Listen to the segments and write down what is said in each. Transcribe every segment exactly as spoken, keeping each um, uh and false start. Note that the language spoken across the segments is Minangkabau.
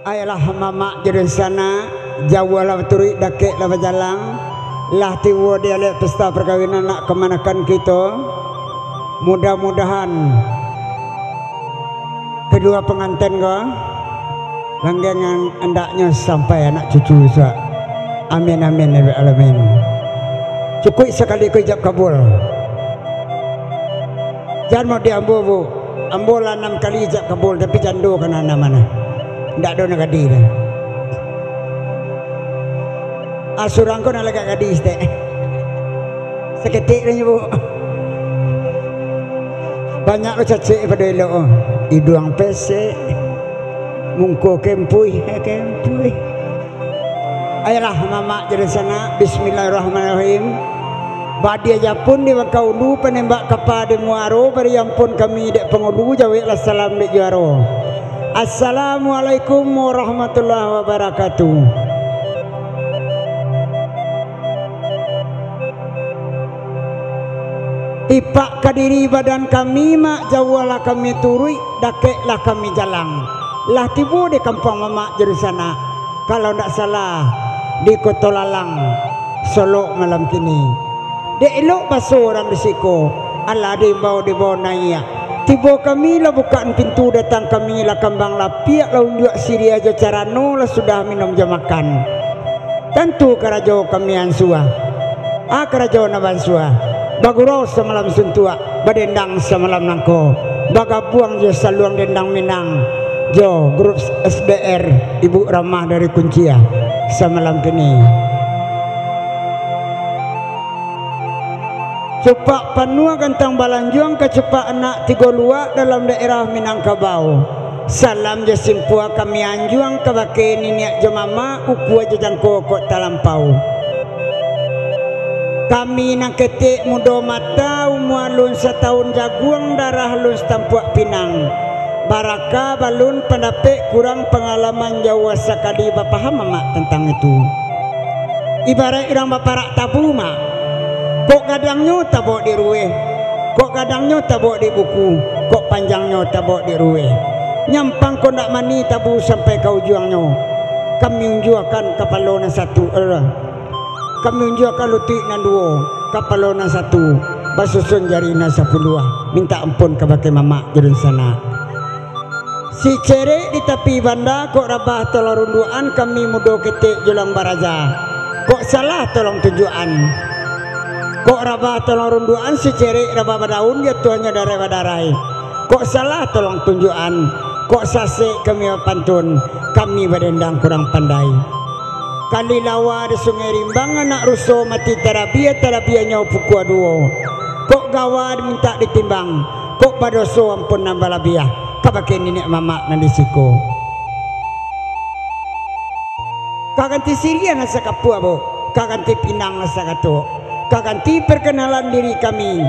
Ayolah mamak jo dunsanak, jauah lah baturuik, dakek lah bajalang, lah tibo di alek pesta perkawinan nak kamanakan kito. Mudah-mudahan kedua pengantin ko, langgengan andaknyo sampai anak cucu suak. Amin, amin, ya rabbal alamin. Cukuik sakali ko ijab kabul. Jan mau di ambo, Bu. Ambo lah anam kali ijab kabul, tapi jando ka nan anam mah. Ndak ado nan gadih doh. Ah, surang ko nan lagak gadih sitek. Saketek doh nyo, Bu. Banyak lo cacek pado elok. Iduang pesek, mungko kempuih, eh, kempuih. Ayolah, mamak jo dunsanak, bismillahirrahmanirrahim. Badi aja pun di bangka ulu, panembak kapa di muaro, bari ampun kami dek pangulu, jaweklah salam dek juaro. Assalamualaikum warahmatullahi wabarakatuh. Tipak ka diri badan kami, mak, jauahlah kami turuik, dakeklah kami jalang. Lah tibo di kampuang mamak jo dunsanak, kalau ndak salah, di Koto Lalang, Solok malam kini. Dek elok baso urang di siko, alah diimbau dibao naiak. Tibo kami lah bukak pintu, datang kami lah kambang lapiak, lah unjuak siriah jo carano, lah sudah minum jo makan. Tantu karajo kami ansua. Ah, karajo nan bansua. Bagurau samalam suntuak, badendang samalam nangko. Bagabuang jo Saluang Dendang Minang, jo grup S B R Ibu Ramah dari Kuncia samalam kini. Cupak panuah gantang balanjuang, kacupak anak tigo luak dalam daerah Minangkabau. Salam jo simpua kami anjuang kabake niniak jo mamak, ukua jo jangko kok talampau. Kami nan ketek mudo mata, umua alun satahun jaguang, darah alun satampuak pinang. Baraka balun pandapek, kurang pangalaman, jauah sakali bapaham mamak tantang itu. Ibaraik urang baparak tabu, mak. Kok gadangnyo tabok di ruweh, kok gadangnyo tabok di buku, kok panjangnyo tabok di ruweh. Nyampang kok ndak mani tabu sampai ka ujuangnyo. Kami unjuakan kapalo nan satu, eh, kami unjuakan lutuik nan duwo, kapalo nan satu, basusun jari nan sapuluah. Mintak ampun kabake mamak jo dunsanak. Sicerek di tapi banda, kok rabah tolong runduakan, kami mudo ketek julang baraja. Kok salah tolong tunjuakan. Kok rabah tolong runduakan, sicerek rabah badaun, jatuahnyo darai badarai. Kok salah tolong tunjuakan, kok sasek kami bapantun, kami badendang kurang pandai. Kali lawa di Sungai Rimbang, anak ruso mati tarabiah, tarabiahnyo pukua duwo. Kok gawa dimintak ditimbang, kok badoso ampun nan balabiah, kabake niniak mamak nan di siko. Ka ganti siriah nan sakapua, Bu, ka ganti pinang nan sakato, ka ganti perkenalan diri kami.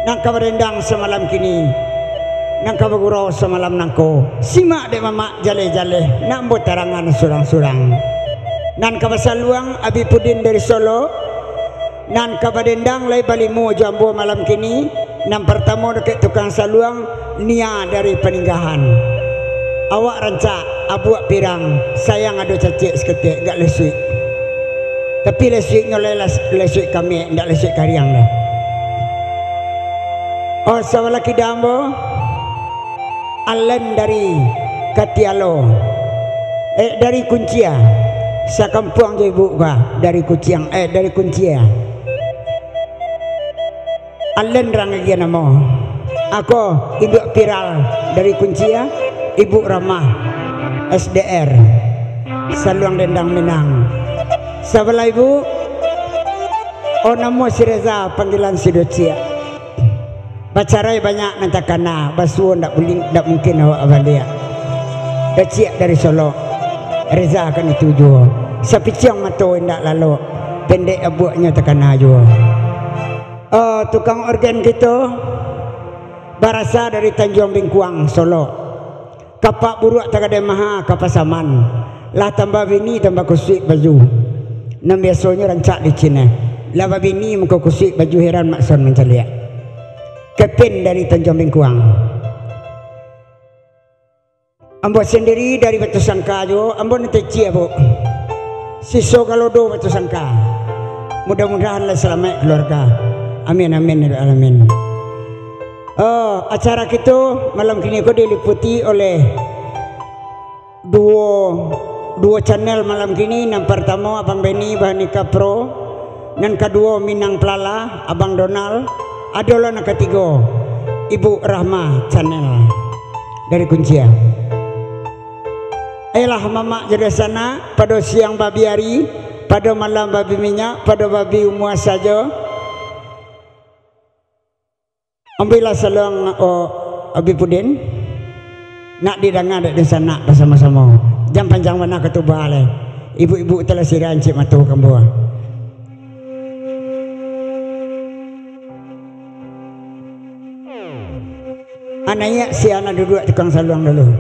Nan ka barendang samalam kini, nan ka bagurau samalam nangko, simak dek mamak jaleh-jaleh, nak ambo tarangan surang-surang. Nan ka basaluang Abi Pudin dari Solo, nan ka badendang lai balimo jo ambo malam kini, nan partamo dakek tukang saluang, Nia dari Paninggahan. Awak rancak, abuak pirang, sayang ado cacek saketek, agak lesuik. Tapi lesuiknyo lai las-, lesuik kamek, ndak lesuik kariang doh. Oh, sabalah kida ambo, Alen dari Katialo. Eh, dari Kuncia. Sakampuang jo ibu ka, dari Kuciang, eh, dari Kuncia. Alen rang agiah namo. Ako induak Piral dari Kuncia, Ibu Ramah S D R, Saluang Dendang Minang. Sabalah ibu, oh, namo si Reza, panggilan si Dociak. Bacarai banyak nan takana, basuo ndak buling, ndak mungkin awak baliak. Dociak dari Solok, Reza kan itu juo. Sapiciang mato indak lalok, pendek abuaknyo takana juo. Oh, tukang organ kito, barasa dari Tanjuang Bingkuang, Solok. Kapak buruak tagadai maha ka Pasaman. Lah tambah bini, tambah kusuik baju. Nan biasonyo rancak licin, eh. Lah babini muko kusuik baju, heran Mak Son mancaliak. Kepin dari Tanjuang Bingkuang. Ambo sandiri dari Batusangka juo, ambo nan teci, Abuk. Siso Galodo Batusangka. Mudah-mudahan lah salamaik kaluarga. Amin, amin, ya rabbal alamin. Oh, acara kito malam kini ko diliputi oleh duo, duo channel malam kini. Nan partamo Abang Benny Bahanika Pro, nan kaduo Minang Pelala, Abang Donald, adolah nan katigo Ibu Rahma Channel dari Kuncia. Ayolah mamak jo dunsanak, pado siang babi ari, pado malam babi minyak, pado babi umua sajo. Ambiaklah saluang, oh, Abi Pudin. Nak didanga dek dunsanak basamo-samo. Jan panjang bana katuba lai. Ibuk-ibuk talah siriah ancik mato kambuah. Anaiak si anak duduak tukang saluang dulu.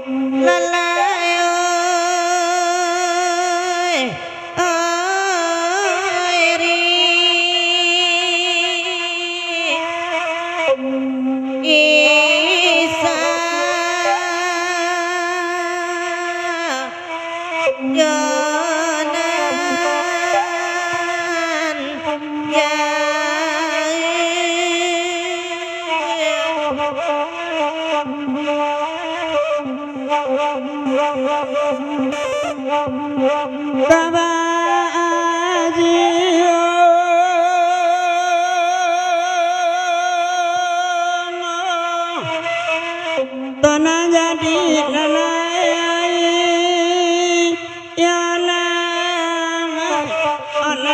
Lalai, oi, oi, ri, isa, jonan. Tanah jadi lalai. Ya Allah, Allah.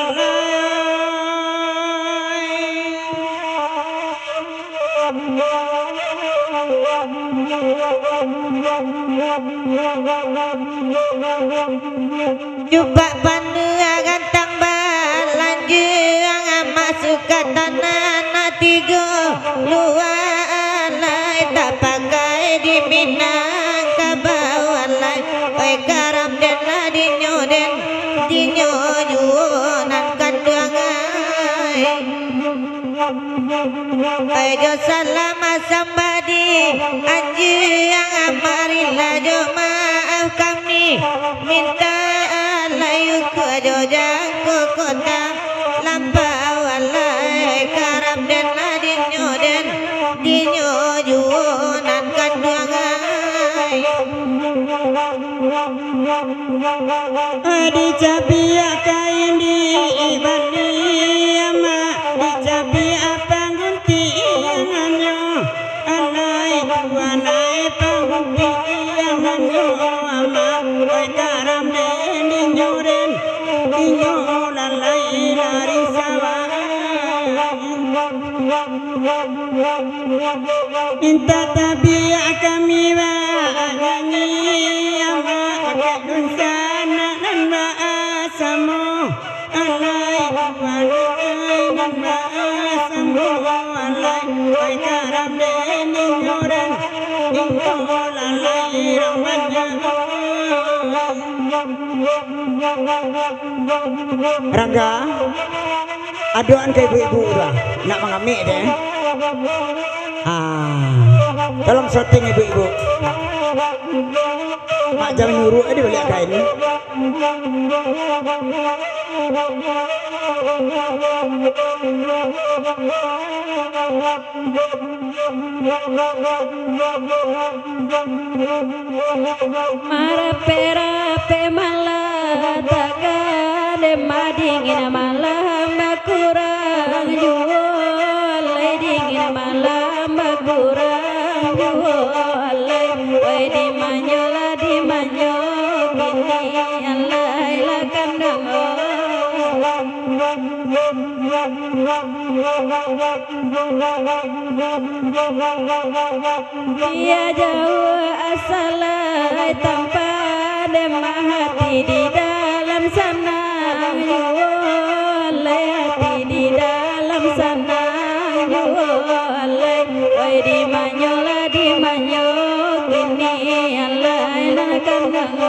Cupak panua gantang balanjuang, masuak ka tanah nan tigo lua alai, tapakai di Minangkabau alai. Oi karam den lah dinyo den, dinyo juo nan kanduang ai. Oi jo salam sambah di anjuang, marilah jo maaf kami minta alai, ukua jo jangko kota lampau alai. Karam den lah dinyo den, dinyo juo nan kanduang ai. Dicabiak kain di bali, amak, dicabiak pangguntiang anyo. Alai, alai, pangguntiang anyo, amak. Oi karam den dinyo den, dinyo lalai dari sawah. Mintak tabiak kami banyanyi, amak, pakai dunsanak nan basamo. Alai, alai, nan basamo, alai, oi karam den dinyo den, dinyo lalai urang banyak. Rangga. Adokan ka ibu-ibu tu lah. Nak mangamik deh. Ah, tolong syuting ibu-ibu. Mak jan nyuruak tadi baliak kain. Marapek-rapek malah tagak, dek madingin malah bakurang juo, lai dingin malah bakurang juo, lai. Wai, di manyo lah, di manyo kini, alai lah kanduang. Iyo jauah asa lai tampan, dek ma hati di dalam sanang juo, lai hati di dalam sanang juo, lai. Wai, di manyo lah, di manyo kini, alai lah kanduang.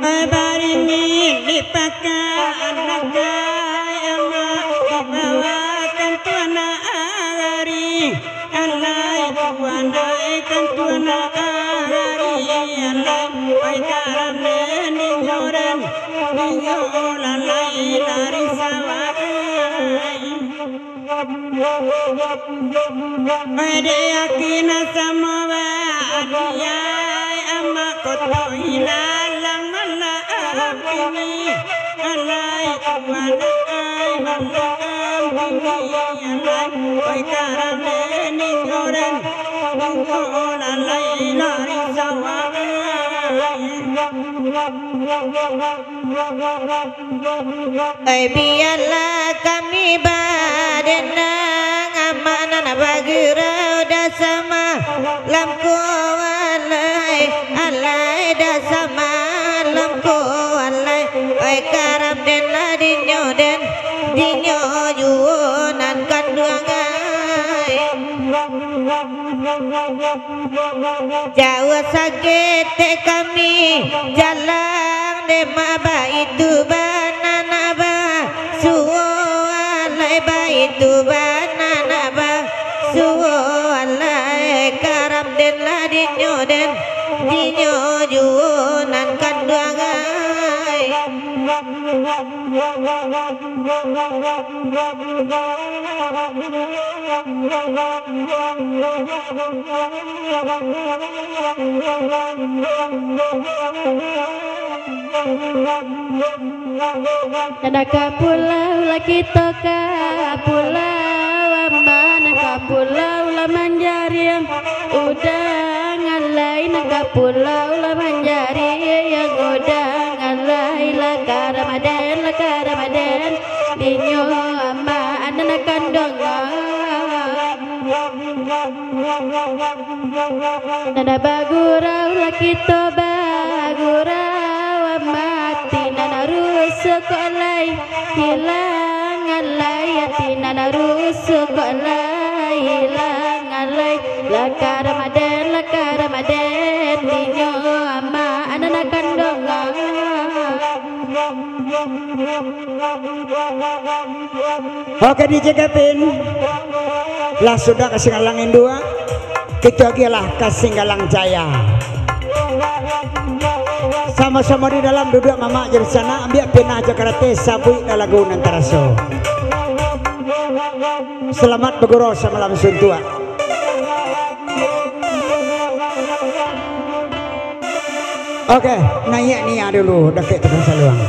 Ai baringin dipakakan anak, ai amak dibawakan tu anak ari, alai tu anak, ai kan tu anak ari, alai. Ai karam den inyo den, inyo lalai dari sawah. Pede yakin samo ba adiai, amak koto ilalang malam ini. Alai Tuhan, ai malam ini, alai. Oi karam den inyo den, inyo lalai dari sawah. Ai, bialah kami badenang, amak nan bagurau dasama lam ko alai, alai dasama lam ko alai. Ai, karam den lah dinyo den, dinyo juo nan kanduang ai. Jauah saketek kami jalang, dek ma baitu bana nak basuo alai, baitu bana nak basuo alai, karam den lah dinyo den, dinyo juo nan kanduang ai. Nan ka pulau lah kito ka pulau, amak nan ka pulau lah manjariang. Udang alai nan ka pulau lah manjariang, udang alai lah karam den, lah karam den. Dinyo amak anak kanduang. Nan bagurau lah kito bagurau, amak ati nan rusuh kok lai ilang alai, ati nan rusuh kok lai ilang alai. Lah karam den, lah karam den, dinyo amak anak kanduang. Oke, D J Kevin. Lah sudah ka Singgalang Indua, kito agiahlah ka Singgalang Jaya. Samo-samo di dalam duduak mamak jo di sanak, ambiak pinah jo karate, sabuik lah lagu nan taraso. Salamat bagurau samalam suntuak. Oke, naiak Nia dulu, dakek tukang saluang.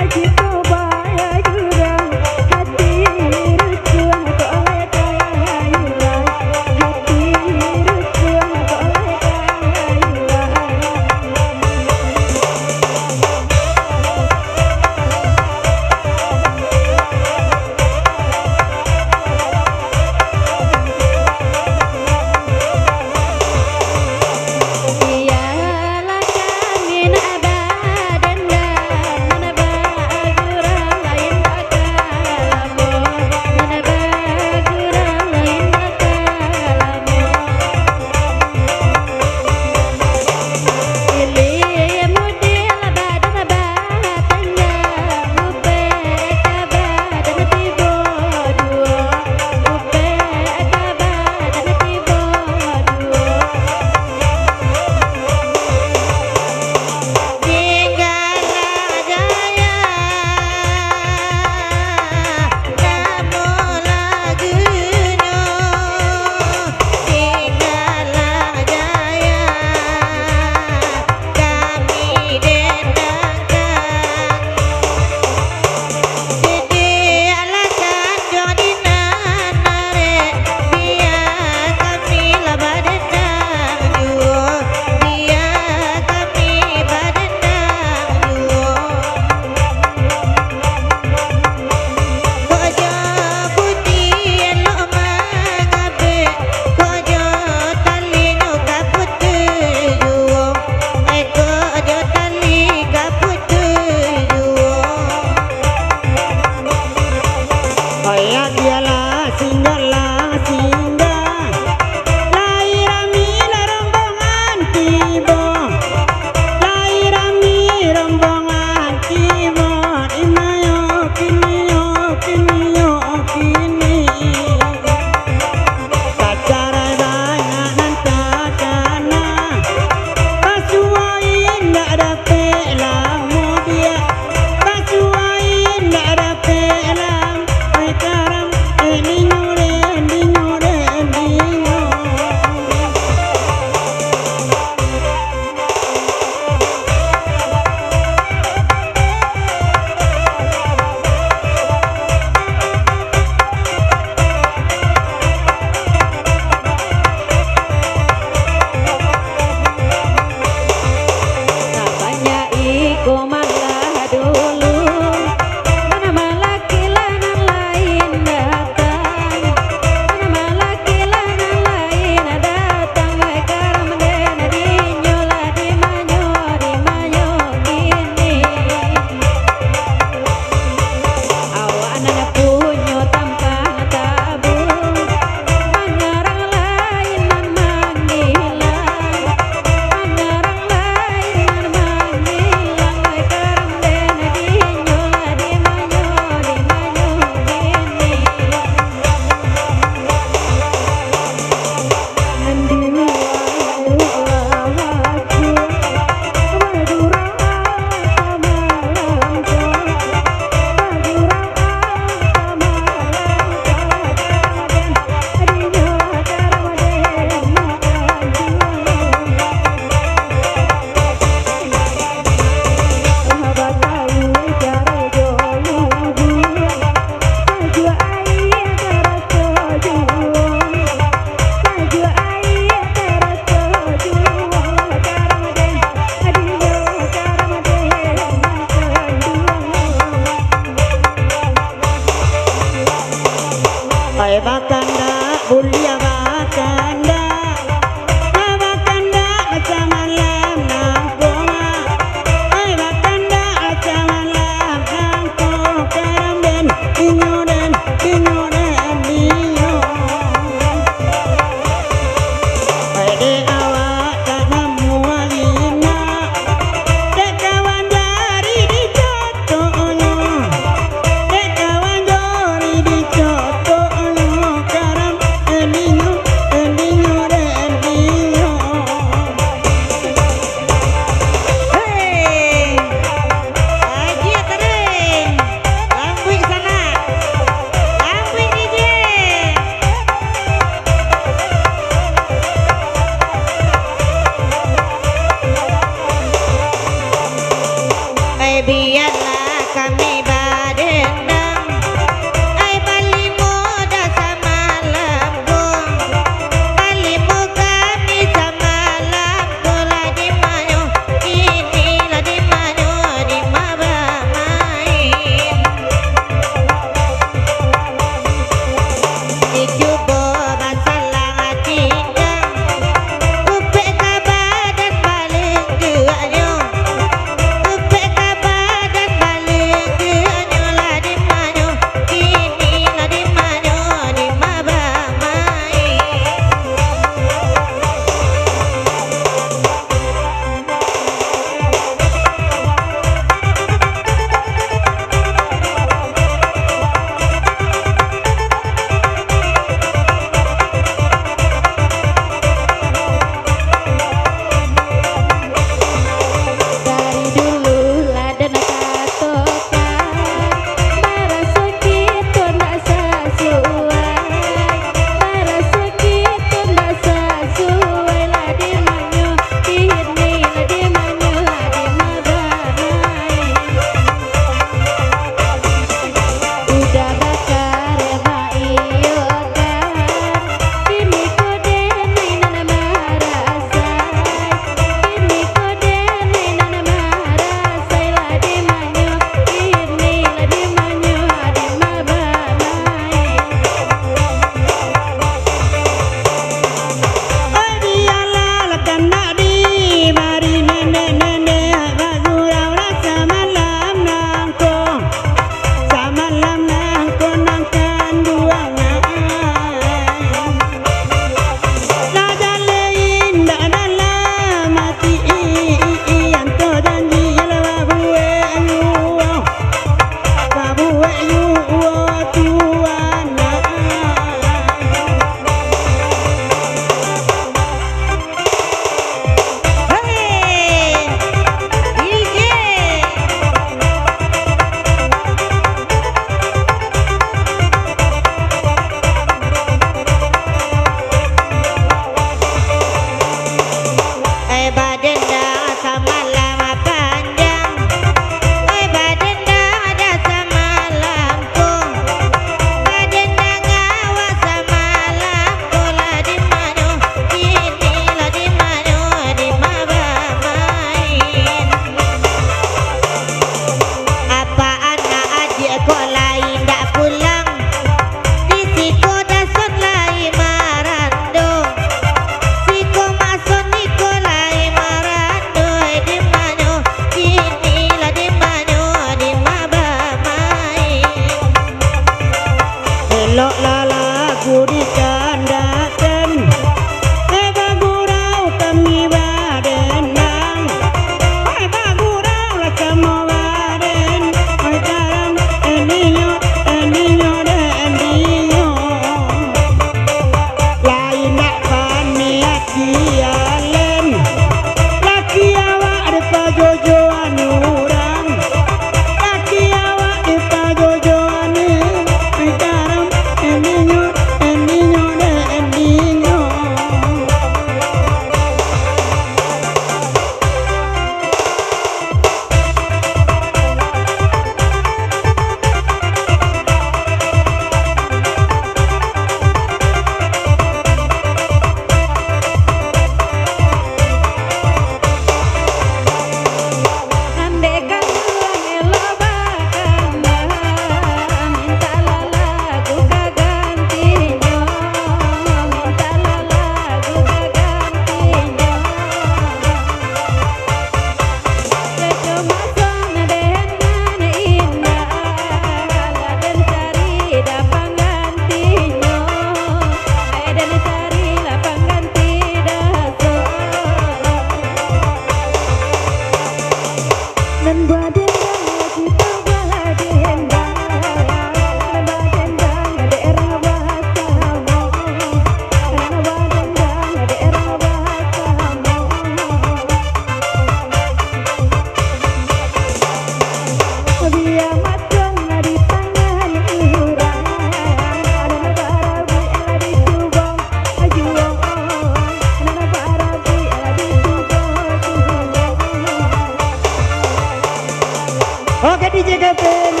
Oke, D J Kevin,